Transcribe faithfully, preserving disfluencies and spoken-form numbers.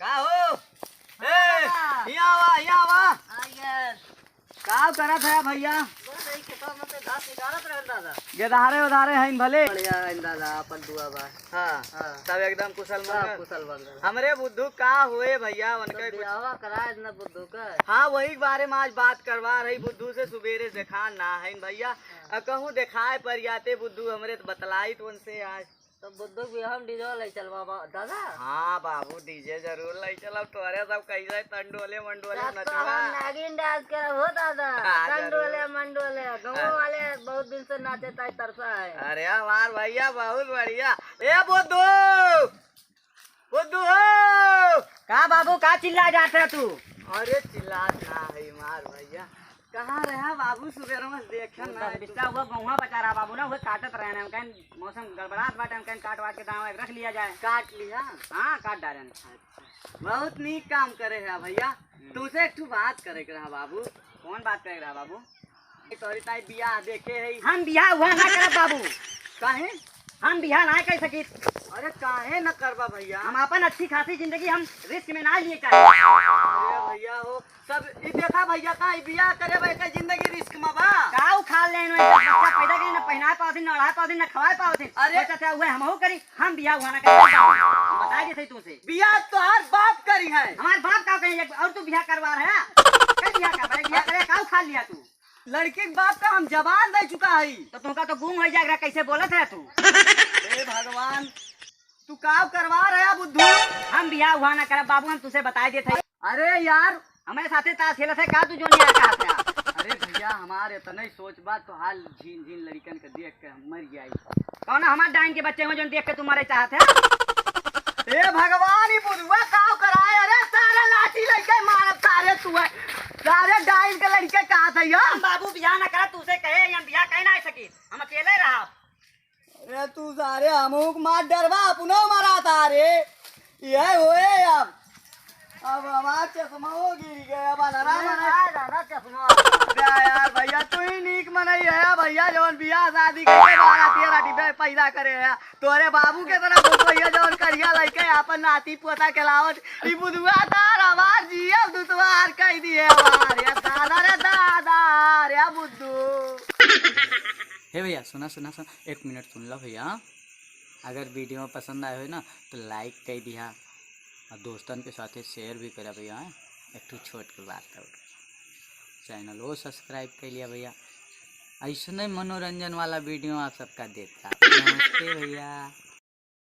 का हो? ए, हाँ। हियाँ आवा, हियाँ आवा। हाँ, यार। का करत है भैया? बस यही खेतवा में से घास निकालत रहन दादा। गेदहारे उधारे हैं भले। बढ़िया है दादा, अपन दुआ बा। हाँ, हाँ। सब एकदम कुशल सब मंगल। कुशल मंगल। हमरे बुद्धू का होए भैया, उनके सब कुछ बियाहवा कराए न बुद्धू का। हाँ, वही के बारे में आज बात करवा रही बुद्धू से, सुबेरे से देखा ना है भैया। हाँ। अ, कहूँ देखाए पर जाते बुद्धू हमरे तो बतलाई तो उनसे आज। तो बुद्धू भी हम डीजे वाला ही चलवा बा-, दादा। हाँ बाबू, डीजे जरूर लाई चलब। तोरे सब कैसे तंडोले मंडोले तब तो नचवा। हम नागिन डांस करब हो दादा। हाँ, तंडोले जरूर। मंडोले, गाँव हाँ। वाले बहुत दिन से नाचे ताई तरसा है। अरे हमार भैया बहुत बढ़िया। ए बुद्धू, बुद्धू हो। का बाबू, का चिल्ला जात है तू? अरे चिल्लात ना है मार भैया, कहाँ रहा बाबू? सुबेर में देखे वो ना दस है बिस्सा तू। हुआ बहुआ बचा रहा बाबू ना, वो काटत रहे ना, हम कहें मौसम गड़बड़ात बाटे, हम कहें काट वाट के दावा रख लिया जाए। काट लिया? हाँ, काट डाले। अच्छा, बहुत नीक काम करे है भैया। हम्म। तुमसे एक ठो बात करे के रहा बाबू। कौन बात करे के रहा बाबू? तोहरी ताई बियाह देखे है। हम बियाह हुआ ना करब बाबू। काहे? हम बियाह ना कर सकित। अरे काहे न करबा भैया? हम अपन अच्छी खासी जिंदगी हम रिस्क में ना लिए चाहे। अरे भैया हो, सब ई देखा भैया का ई बियाह करे बा, एकर जिंदगी रिस्क में बा। का उखाड़ लेन, बच्चा पैदा करी, न पहनाए पावथिन, न ओढ़ाए पावथिन, न खवाए पावथिन। अरे। सोचत है, उहे हमहू करी, हम बियाह हुआ ना करब बाबू। हम बताई देत हई तुमसे। बियाह तोहार बाप करी है। हमार बाप का कहीं एक और तू बियाह करवा रहा है? कई बियाह करवा रहा है? बियाह करे का उखाड़ लिया तू? लड़की के बाप का हम जबान दे चुका है। तो तुमका तो गूंग हो जाएगा, कैसे बोलत है तू? हे भगवान, तू का करवा रहा बुद्धू? हम बियाह हुआ ना करब बाबू, हम तुसे बताई देत है। अरे यार, हमारे साथे ताश खेलत है का तू, जो नहीं आता है? अरे भैया, हमारे इतना ही सोच बा, तो हाल झीन झीन लड़कन के देख के हम मर जाई। कौन हमार डाइन के बच्चे हो जो देख के तू मरे चाहत है? ए भगवान, ई बुधुआ काव कराए? अरे सारा लाठी लेके मारब सारे तू है। सारे डाइन के लड़के कहा थे यो? हम बाबू बियाह ना करब, तुसे कहे हम बियाह कहीं ना आ सकी, हम अकेले रहब। अरे तू सारे हमहू के मार डरबा, अपनो मरा था रे। यह होए अब। अब हमार चश्मा हो गिर गया, अब अनरा अरे मना। ना दादा, चश्मा। अबे यार भैया, तू ही नीक मनई है भैया, जवन बियाह शादी करके बाराती राती पे पैदा करे है। तोरे बाबू के तरह तो भैया जवन करिया लइके आपन नाती पोता खेलावत, ई बुधुआ तार हमार जियल दुश्वार कई दिए हमार। या दादा रे दादा, रे बुद्धू। हे भैया, सुना, सुना, सुना, एक मिनट सुन लो भैया। अगर वीडियो पसंद आए हो ना, तो लाइक कर दिया और दोस्तन के साथे शेयर भी करा भैया। एक ठो छोट के बात है, चैनल वो सब्सक्राइब कर लिया भैया। ऐसने मनोरंजन वाला वीडियो आप सबका देखता। नमस्ते भैया।